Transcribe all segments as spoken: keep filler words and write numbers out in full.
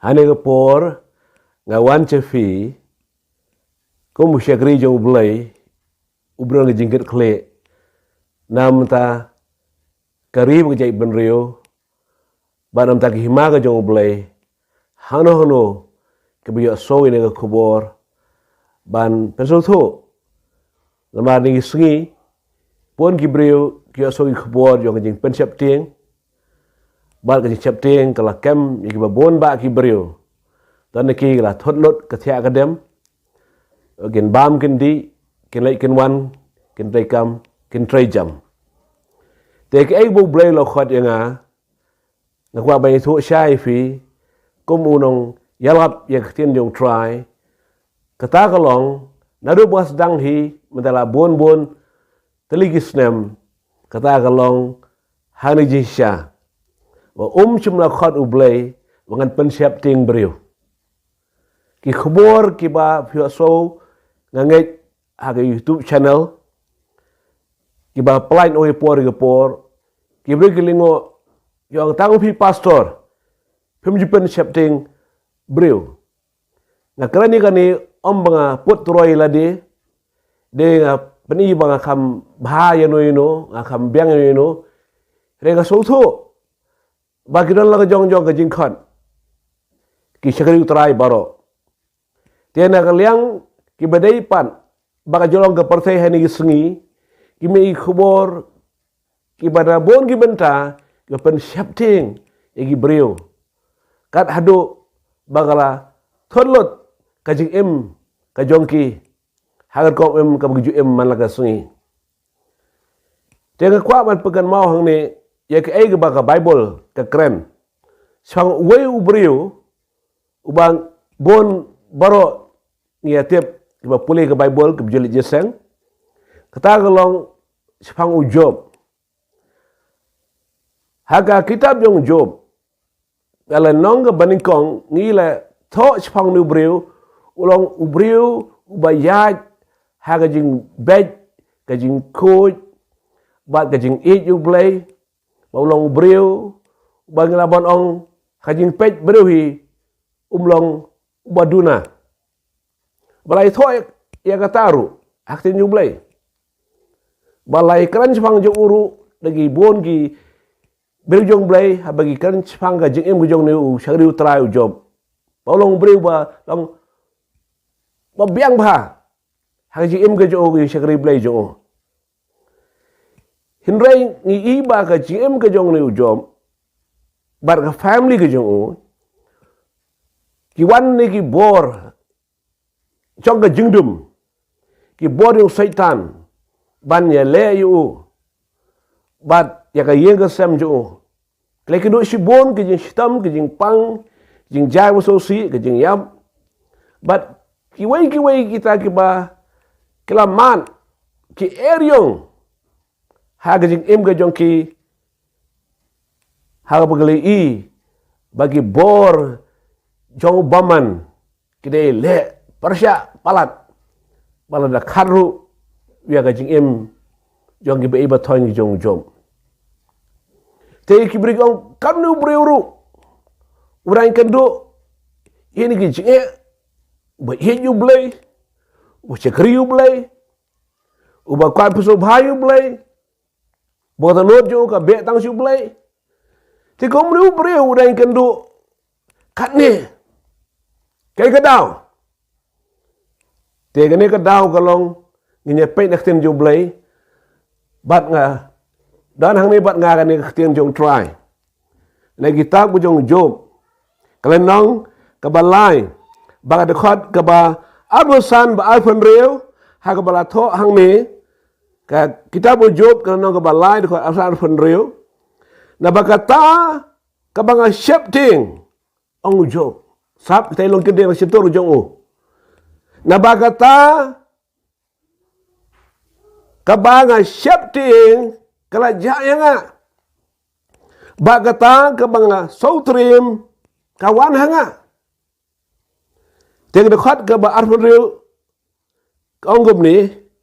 Hane ka por nga wan cha phi kum u shakri jong U Blei, u briew ka jingkit khlieh. Namta ka ri bad ka jaitbynriew, bad namta ka hima ka jong U Blei, hano hano kiba ïohsngew ïa kane ka khubor, ban pynsngewthuh. Namar ha kine ki sngi bun ki briew ki ïohsngew ïa ka khubor jong ka jingpynsheptieng. Bad ka jingsheptieng ka la kem ïa kiba bun bah ki briew. Don na ki la thut lut ka thiah ka dem. Kin bam kin dih, kin leit kin wan, kin trei kam, kin trei jam. Te kaei ba U Blei u la khot ïa nga, nga kwah ban ïathuh shai ïa phi kum u nongïalap ïa ka ktien jong U Trai. Kata ka long, naduh ba sdang hi mynta la bun bun tylli ki snem, kata ka long ha kane ka jingshisha, ba um shym la khot U Blei ba ngan pynsheptieng briew. Ki khubor kiba phi ïohsngew nga ngeit ha ka YouTube channel, kiba pynlait na ka por ka por, ki briew ki lyngngoh, ong tang phi pastor, phim ju pynsheptieng briew. Nga kren ïa kane ym ba nga put turoi ïa lade, de nga pyni ba nga kham bha ïano ïano, nga kham biang ïano ïano. Hynrei nga sngewthuh ba ki don la ka jong jong ka jingkhot, ki shakri U Trai baroh. Te na ka liang kiba dei pat bad ka jinglong ka pyrthei ha kine ki sngi, ki mih ki khubor kiba na bun ki bynta kiba pynsheptieng ïa ki briew, kat haduh ba ka la thut lut ka jingim ka jong ki, ha ka rukom im kaba ki ju im man la ka sngi. Te nga kwah ban pynkynmaw hangne ïa kaei kaba ka Baibl ka kren shaphang uwei u briew uba bun baroh ngi ïa tip, kiba pule ka Baibl, kiba ju leit jingïaseng. Kata ka long shaphang u Job. Ha ka kitab jong u Job, ka lynnong kaba nyngkong ngi la thoh shaphang une u briew, u long u briew uba ïaid ha ka jingbeit, ka jingkhuid bad ka jingïeit ïa U Blei. Ba u long u briew uba ngi lah ban ong ha ka jingpeit briew hi um long uba duna. Ba la ïathuh ïa kata ruh ha ka ktien jong U Blei. Ba la ïakren shaphang jong u ruh da ki bun ki briew jong U Blei, haba ki kren shaphang ka jingim ka jong une u shakri U Trai u Job. Ba u long u briew ba long ba biang bha ha ka jingim ka jong u, ka jingshakri Blei jong u. Hynrei ngi i ba ka jingim ka jong une u Job bad ka family ka jong u, ki wan ne ki bor jong ka jingdum, ki bor jong u Soitan ban ïaleh ïa u bad ïa ka ïing ka sem jong u. Ki la ïakynduh shibun, ka jingshitom, ka jingpang, jingjia ba sngewsih, ka jingïap. Bad kiwei kiwei kita kiba ki la mad, ki eriong ha ka jingim ka jong ki, ha kaba ki la i ba ki bor jong u bymman ki dei leh pyrshah palat, ba lada khat ruh ïa ka jingim jong ki ba-i ba-thoiñ jong u Job. Te ki briew ki ong, katne u briew ruh u dang ïakynduh ïa kine ki jingeh, uba ïeit ïa U Blei, uba shakri U Blei, uba kwah pynsngewbha ïa U Blei, ba ka dohnud jong u ka beh tang sha U Blei. Te kumno u briew u dang ïakynduh katne? Kaei ka daw? Te kane ka daw ka long, ngin ïa peit na ka ktien jong U Blei bad nga, don hangne bad nga kane ka ktien jong U Trai. Na ka kitab ka jong u Job, ka lynnong kaba lai, bad ka dkhot kaba arphew san bad arphew hynriew, ha kaba la thoh hangne, ka kitab u Job, ka lynnong kaba lai, dkhot arphew san, arphew hynriew. Naba kata kaba nga sheptieng, ong u Job. Sap kita i long kyntien ka shyntur jong u. Naba kata kaba nga sheptieng ka la jah ïa nga, bad kata kaba nga sngewtriem ka wan ha nga. Te ka dkhot kaba arphew hynriew ka ong kumne,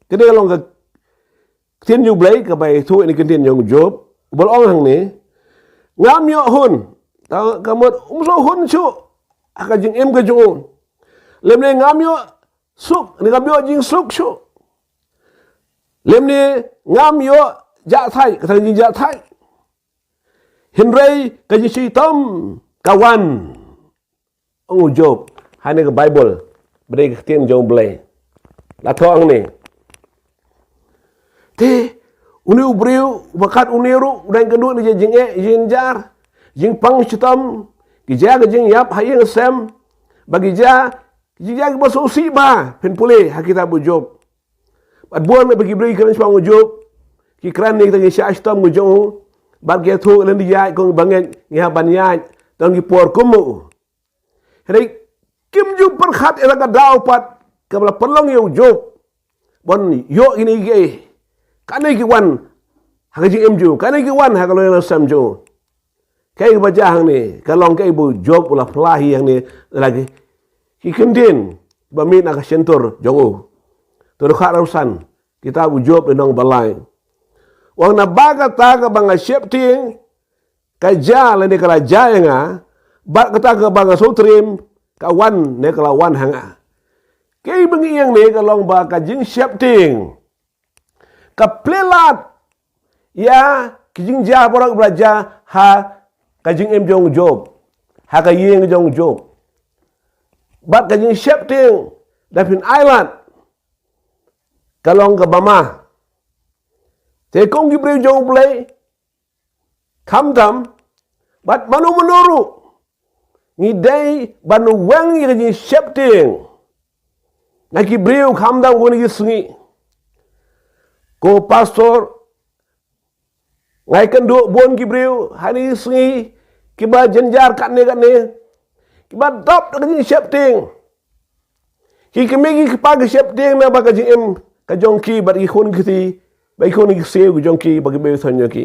kane ka long ka ktien jong U Blei kaba ïathuh ïa kane ka ktien jong u Job, uba la ong hangne, ngam ïoh hun, ta-, ka mut um sngew hun shuh ha ka jingim ka jong u. Lymne ngam ïoh suk, ne ngam ïoh jingsuk shuh. Lymne ngam ïoh jah thait, ka tang jingjahthait. Hynrei ka jingshitom ka wan, ong u Job, ha kane ka Baibl, ba dei ka ktien jong u Blei. La thoh hangne. Te, une u briew, ba kat une ruh, u dang kynduh ïa ka jingeh, jingjar, jingpang shitom, ki jia ka jingïap, ha ïing sem, ba ki jia, ki jia kiba sngewsih bha, phin pule, ha kitab u Job. Bad bun na ba ki briew ki kren shaphang u Job, ki kren ïa kita ki shah shitom u jong u, bad ki ïathuh lynti ïaid kum ba ngeit, ngi hap ban ïaid, tang ki por kum u. Hynrei kim ju pyrkhat ïa la ka daw pat, kaba la pynlong ïa u Job. Ban ïoh kine kiei. Kane ki wan, ha ka jingim jong u, kane ki wan, ha ka longïing longsem jong u. Kaei kaba jia hangne, ka long kaei ba u Job u la phla hi hangne, la ki, ki kyntien, ba mih na ka shyntur jong u. To dkhot arphew san, kitab u Job lynnong ba lai. U ong naba kata kaba nga sheptieng, ka jia lane ka la jia ïa nga, bad kata kaba nga sngewtriem, ka wan ne ka la wan ha nga. Kaei ba ngi ïeng ne ka long ba ka jingsheptieng. Ka plie lad ïa ki jingjia baroh ba la jia ha ka jingim jong u Job. Ha ka ïing jong u Job. Bad ka jingsheptieng da phin ai lad. Ka long kaba ma. Te kum ki briew jong u Blei. Khamtam, bad mano mano ruh, ngi dei ban weng ïa ka jingsheptieng. Na ki briew khamtam kine ki sngi. Ko pastor, nga ïakynduh bun ki briew, ha kine ki sngi, kiba jynjar katne katne, kiba dap da ka jingsheptieng. Ki kmie ki kpa ki sheptieng namar ka jingim ka jong ki bad ki khun ki kti, bad ki khun ki ksiew ki jong ki bad ki baïothon jong ki.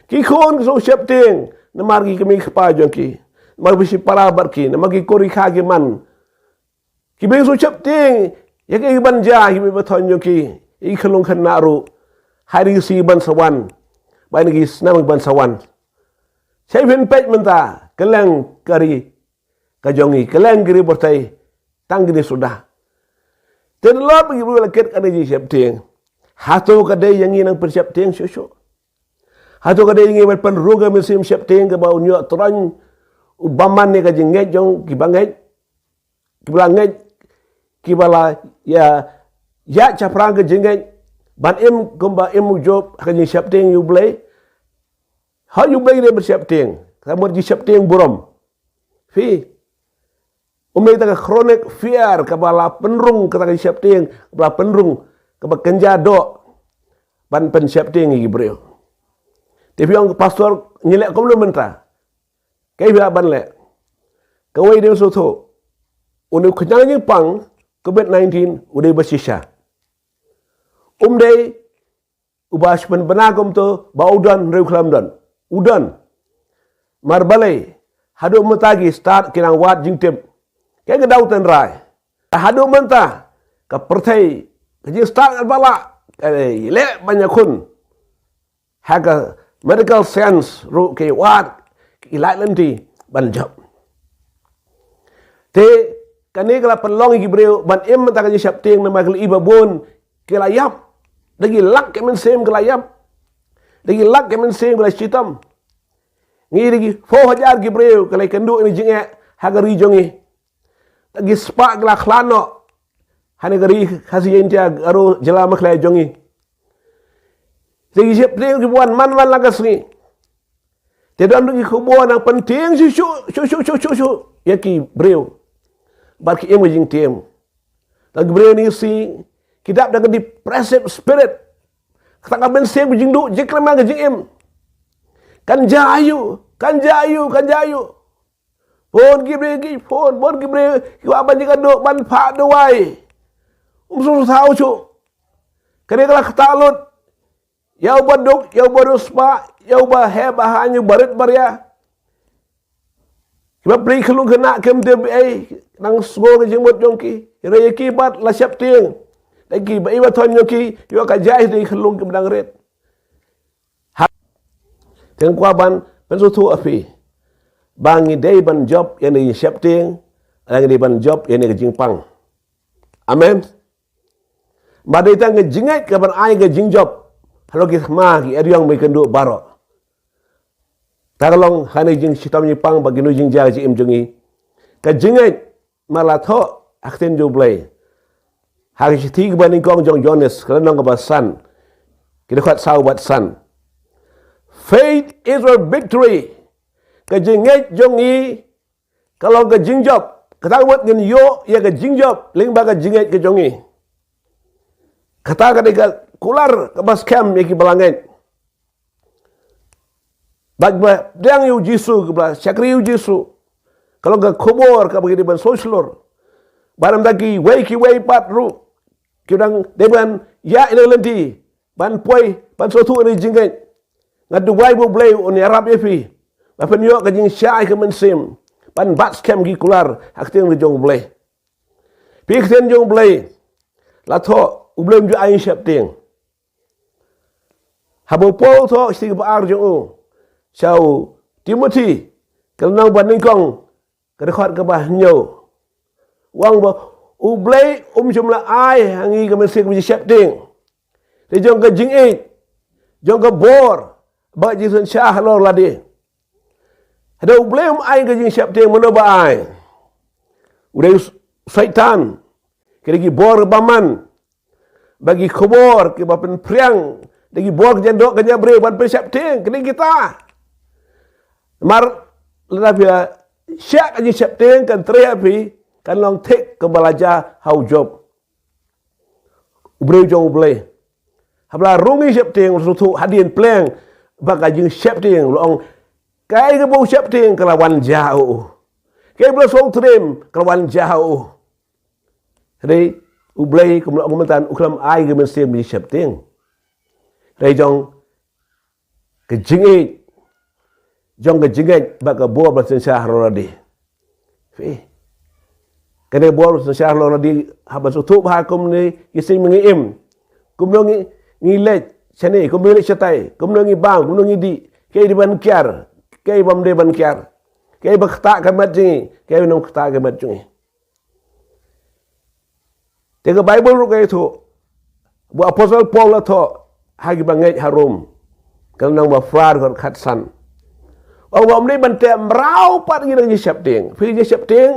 Ki khun ki sngew sheptieng namar ki kmie ki kpa jong ki. Namar ba shipara bad ki, namar ki kur ki kha ki man. Ki baïothon sheptieng ïa ki ban jia ki baïothon jong ki. Ïa ki khyllung khynnah ruh. Ha kine ki sngi ban sa wan. Bad ha kine ki snam ban sa wan. Shai phin peit mynta, kylleng ka ri ka jong ngi, kylleng ki ri pyrthei, tang kine suda. Te nalor ba ki briew la kit kane ka jingsheptieng. Hato ka dei ïa ngi nang pynsheptieng shuh shuh? Hato ka dei ïa ngi ban pynrung ka mynsiem sheptieng kaba un ïoh tyrwa u bymman ïa ka jingngeit jong kiba ngeit, kiba la ngeit, kiba la ïa, ïa shaphrang ka jingngeit, ban im kumba im u Job ha ka jingsheptieng ïa u Blei. Ha ïa u Blei dei ban sheptieng, ka mut jingsheptieng burom. Phi, um dei kata ka chronic fear kaba la pynrung kata ka sheptieng, kaba la pynrung, kaba kynja doh ban pynsheptieng ïa ki briew. Te phi ong pastor ngi leh kumno mynta. Kaei phi lah ban leh. Kawei dei sngewthuh. Une u khñiang jingpang covid nineteen u dei ba shisha. Um dei uba shu pynbna kumto ba u don hynrei u khlem don. U don. Mar balei, haduh mynta ki stad ki nang wad jingtip. Kaei ka daw tynrai. Haduh mynta ka pyrthei ka jingstad ka ba lah, ka leh ban ïakhun. Ha ka medical science ruh ki wad ki lait lynti ban jop. Te kane ka la pynlong ïa ki briew ban im mynta ka jingsheptieng namar ka la i ba bun ki la ïap. Da ki lak ki mynsiem ki la ïap. Da ki lak ki mynsiem ki la shitom. Ngi da ki phew hajar ki briew ki la ïakynduh ïa ka jingeh ha ka ri jong ngi. Da ki spah ki la khlad noh. Ha kane ka ri Khasi Jaiñtia Garo jylla Meghalaya jong ngi. Te ki sheptieng ki wan man man la ka sngi. Te don ruh ki khubor nang pyntieng shuh shuh shuh shuh ïa ki briew. Bad ki im ka jingtieng. Don ki briew kine ki sngi ki dap da ka depressive spirit. Kata ka mynsiem ka jingduh jingkyrmen ka jingim. Kan jia aïu, kan jia aïu, kan jia aïu. Phone ki briew ki phone, phone ki briew ki wad ban jingkynduh ban phah duwai. Um sngewthuh shuh. Kane ka la ktah lut ïa uba duk, ïa uba riewspah, ïa uba heh ba haiñ, ïa uba rit ba ria. Kiba plie khyllung khynnah kim tip ei, nang sngew ka jingmut jong ki. Hynrei ïa ki pat la sheptieng. Da ki baïothon jong ki, ïoh ka jia ïa ki khyllung kiba dang rit. Ha. Te nga kwah ban pynsngewthuh ïa phi. ba ngi dei ban jop ïa kane ka jingsheptieng, lane ngi dei ban jop ïa kane ka jingpang. Amen. Ba dei tang ka jingngeit ka ban ai ka jingjop halor ki thma ki eriong ba ngi kynduh baroh. Ta ka long ha kane ka jingshitom jingpang bad kino jingjia ka jingim jong ngi. Ka jingngeit, namar la thoh ha ka ktien jong U Blei ha ka shithi kaba nyngkong jong u Ïoannis, ka lynnong kaba san, ki dkhot saw bad san. Faith is our victory. Ka jingngeit jong ngi ka long ka jingjop. Kata ka mut ngin ïoh ïa ka jingjop lyngba ka jingngeit ka jong ngi. Kata ka dei ka kular kaba skhem ïa kiba la ngeit. Bad ba pdiang ïa U Jisu, kiba la shakri ïa U Jisu, ka long ka khubor kaba ngi dei ban sngewshlur. Bad namar kiwei kiwei pat ruh ki dang dei ban ïaid na ka lynti ban poi ban sngewthuh ïa kane ka jingngeit, nga duwai ba U Blei un ïarap ïa phi ba phin ïoh ka jingshai ka mynsiem ban bat skhem ki kular ha ka ktien jong U Blei. Phi, ka ktien jong U Blei la thoh, U Blei um ju ai jingsheptieng. Haba u Paul u thoh shithi kaba ar jong u sha u Timothi, ka lynnong ba nyngkong, ka dkhot kaba hynñiew, u ong ba U Blei um shym la ai ha ngi ka mynsiem ka jingsheptieng. Te jong ka jingïeit, jong ka bor bad ka jingsynshar halor lade. Hynrei U Blei um ai ka jingsheptieng, mano ba ai? U dei u Soitan. Ki dei ki bor bymman, bad ki khubor kiba pynphriang, dei ki bor ka jingdon ka jingïabriew ban pynsheptieng, ki dei kita. Namar lada phi la shah ka jingsheptieng, kan trei ha phi, kan long thik kumba la jia ha u Job, u briew jong U Blei. Haba la rung ïa ka jingsheptieng, u sngewthuh hadien pleng ba ka jingsheptieng, u la ong, kaei kaba u sheptieng ka la wan jia ha u. Kaei ba la sngew triem ka la wan jia ha u. Hynrei U Blei, kum la ong mynta, u khlem ai ka mynsiem ka jingsheptieng. Hynrei jong ka jingïeit, jong ka jingngeit bad ka bor ba synshar halor lade. Phi, kane ka bor ba synshar halor lade, haba sngewthuh ba ha kumne ki sngi ba ngi im, kumno ngi, ngi leit shane, kumno ngi leit shatai, kumno ngi bam, kumno ngi dih, kaei dei ban kiar, kaei bym dei ban kiar, kaei ba ktah ka met jong ngi, kaei ba nym ktah ka met jong ngi. Te ka Baibl ruh ka ïathuh, ba u Apostol Paul u la thoh ha kiba ngeit ha Rom, ka lynnong ba phra, dkhot khatsan, u ong ba ym dei ban teh mraw pat ïa ka jingsheptieng. Phi, ka jingsheptieng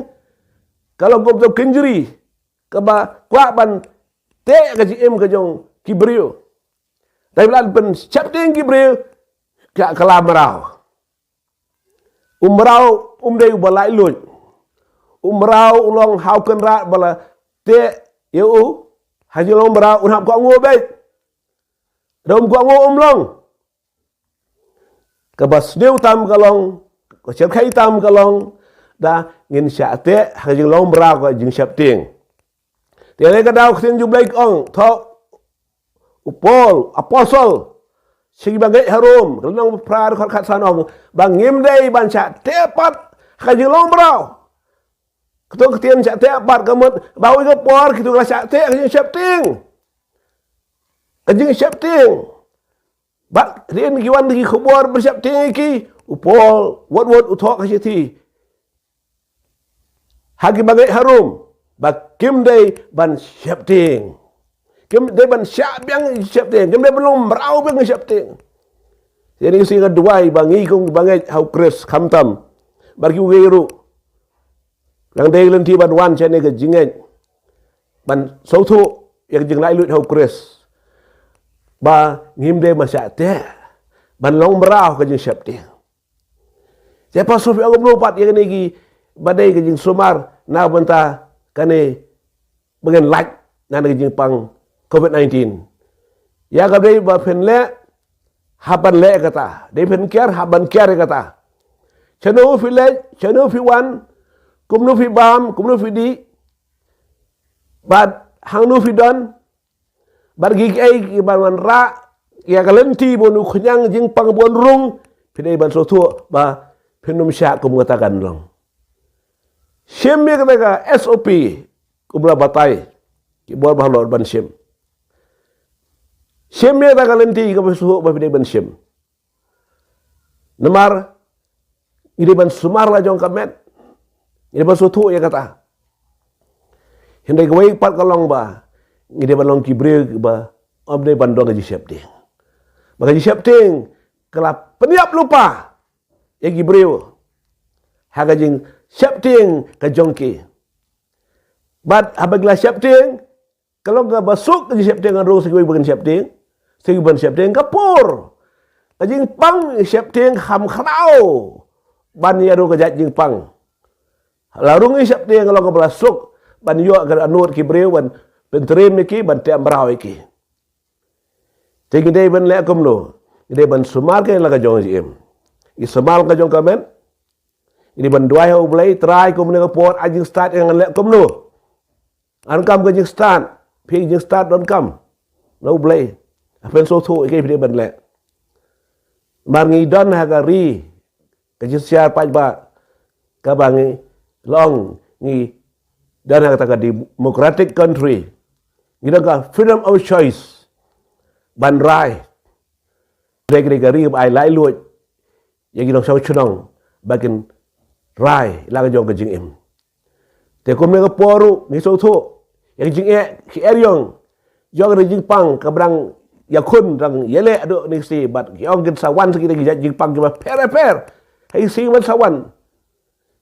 ka long kum ka kynjri kaba kwah ban teh ka jingim ka jong ki briew. Te lada pynsheptieng ki briew, ka, ka la mraw. U mraw um dei uba laitluid. U mraw u long ha u kynrad ba la teh ïa u ha jinglong mraw, un hap kohnguh beit. Lada um kohnguh um long. Kaba sniew tam ka long, ka shyrkhei tam ka long, da ngin shah teh ha ka jinglong mraw ka jingsheptieng. Te lei ka daw ka ktien jong U Blei ka ong, thoh u Paul, apostol, sha kiba ngeit ha Rom, ka lynnong ba phra, dkhot khatsan, ong ba ngim dei ban shah teh pat ha ka jinglong mraw. Kato ka ktien shah teh pat ka mut ba ha kawei ka por kito ki la shah teh ha ka jingsheptieng. Ka jingsheptieng. Bad hadien ki wan ki khubor ba sheptieng ïa ki, u Paul wut wut u thoh ka shithi ha kiba ngeit ha Rom ba kim dei ban sheptieng. Kim dei ban shah biang sheptieng, kim dei ban long mraw biang sheptieng. Ïa kane ka sngi nga duwai ba ngi kum kiba ngeit ha u Khrist, khamtam bad kiwei ruh, nang dei lynti ban wan shane ka jingngeit, ban sngewthuh ïa ka jinglaitluid ha u Khrist, ba ngim dei ban shah teh ban long mraw ka jingsheptieng. Te pastor, phi ong kumno pat ïa kine kiba dei ka jingsumar na ka bynta kane ba ngin lait na kane ka jingpang covid nineteen? Ïa kaba dei ba phin leh, hap ban leh kata. Dei phin kiar, hap ban kiar ïa kata. Shano phi leit, shano phi wan, kumno phi bam, kumno phi dih, bad hangno phi don, bad kiei kiei kiban wanrah ïa ka lynti ba un khñiang jingpang, ba un rung, phi dei ban sngewthuh ba phin ym shah kum kata kan long. Shim ïa kata ka S O P kumba la batai ki bor bahalor ban shim. Shim ïa kata ka lynti kaba sngewthuh ba phi dei ban shim. Namar Ngi dei ban sumar la jong ka met. Ngi dei ban sngewthuh ïa kata. Hynrei kawei pat ka long ba ngi dei ban long ki briew ba ym dei ban don ka jingsheptieng. Ba ka jingsheptieng ka la pynïap lypa ïa ki briew ha ka jingsheptieng ka jong ki. Bad haba ki la sheptieng, ka long kaba suk ka jingsheptieng, ka rung sa kiwei ba kin sheptieng, sa kiwei ba kin sheptieng, ka pur. Ka jingpang sheptieng kham khraw ban ïa rung ka jait jingpang. La rung ïa sheptieng ka long kaba la suk ban ïoh ka nud ki briew, ban pyntriem ïa ki, ban tem mraw ïa ki. Te ngi dei ban leh kumno? Ngi dei ban sumar ka la ka jong ka jingim. Ngi sumar ka jong ka met. Ngi dei ban duwai ha U Blei, Trai, kumne ka por ai jingstad ïa ngan leh kumno. Ngan kam ka jingstad, phi jingstad donkam na U Blei. Hynrei sngewthuh ïa kaei phi dei ban leh. Namar ngi don ha ka ri, ka jingshiar paidbah, kaba ngi long, ngi don ha kata ka democratic country. Ngi don ka freedom of choice ban rai. Dei ka ri kaba ai laitluid ïa ki nongshong shnong ba kin rai la ka jong ka jingim. Te kumne ka por ruh ngi sngewthuh ïa ka jingeh, ki eriong jong ka jingpang kaba dang ïakhun, dang ïaleh haduh kine ki sngi, bad ki ong kin sa wan sa ki jait jingpang kiba pher pher ha ki sngi ban sa wan.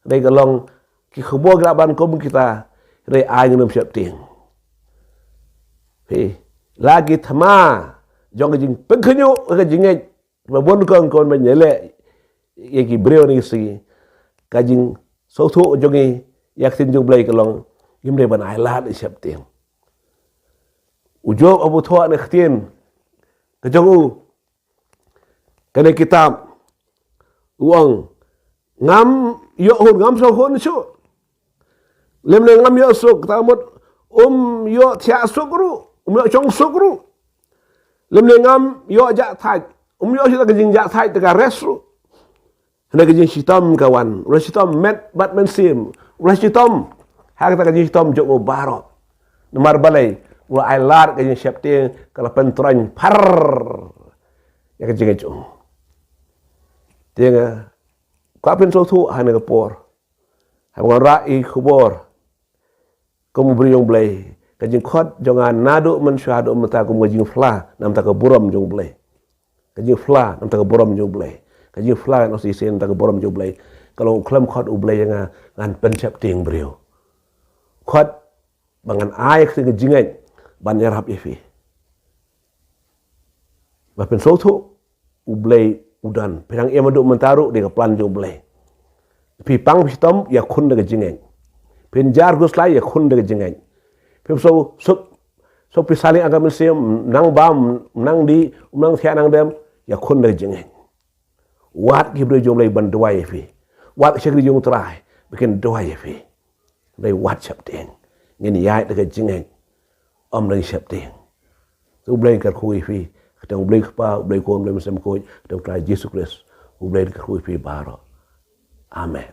Dei ka long ki khubor ki lah ban kum kita, dei ai ngin ym sheptieng. Phi, la ki thma jong ka jingpynkhynñiuh ka jingngeit ba bun kong kon ban ïaleh ïa ki briew kine ki sngi. Ka jingsngewthuh jong ngi ïa ka ktien jong U Blei ka long, ngim dei ban ai lad ïa sheptieng. U Job haba u thoh na ka ktien ka jong u, kane kitab u ong, ngam ïoh hun, ngam sngew hun shuh. Lymne ngam ïoh suk, kata mut um ïoh thiah suk ruh, um ïoh shong suk ruh. Lymne ngam ïoh jah thait, um ïoh shuh ka jingjah thait, te ka rest ruh. Hynrei ka jingshitom ka wan, u la shitom met bad mynsiem, u la shitom ha kata ka jingshitom jong u baroh. Namar balei? U la ai lad ka jingsheptieng, ka la pyntroiñ phar ïa ka jingngeit jong u. Te nga kwah pynsngewthuh ha kane ka por, haba ngan rah ïa ki khubor kum u briew jong U Blei, ka jingkhot jong nga naduh mynshuwa haduh mynta kum ka jingphla na ka bynta ka burom jong U Blei. Ka jingphla na ka bynta ka burom jong U Blei. Ka jingphla ngan ong shisien na ka bynta ka burom jong U Blei. Ka long u khlem khot U Blei ïa nga ngan pynsheptieng briew. Khot ba ngan ai ka jingngeit ban ïarap ïa phi. Ba phin sngewthuh U Blei u don. Phi dang im haduh mynta ruh, dei ka plan jong U Blei. Phi pang phi shitom, ïakhun da ka jingngeit. Phin jar khuslai, ïakhun da ka jingngeit. Phi shu suk, suk phi saling angka mynsiem, nang bam, nang dih, nang thiah nang dem, ïakhun da ka jingngeit. Wat ki briew jong U Blei ban duwai ïa phi. Wat ki shakri jong U Trai ba kin duwai ïa phi. Dei wat sheptieng. Ngin ïaid da ka jingngeit, ym da ka sheptieng. Te U Blei un kyrkhu ïa phi. Kyrteng U Blei Kpa, U Blei Khun, U Blei Mynsiem Bakhuid, kyrteng U Trai Jisu Khrist. U Blei un kyrkhu ïa phi baroh. Amen.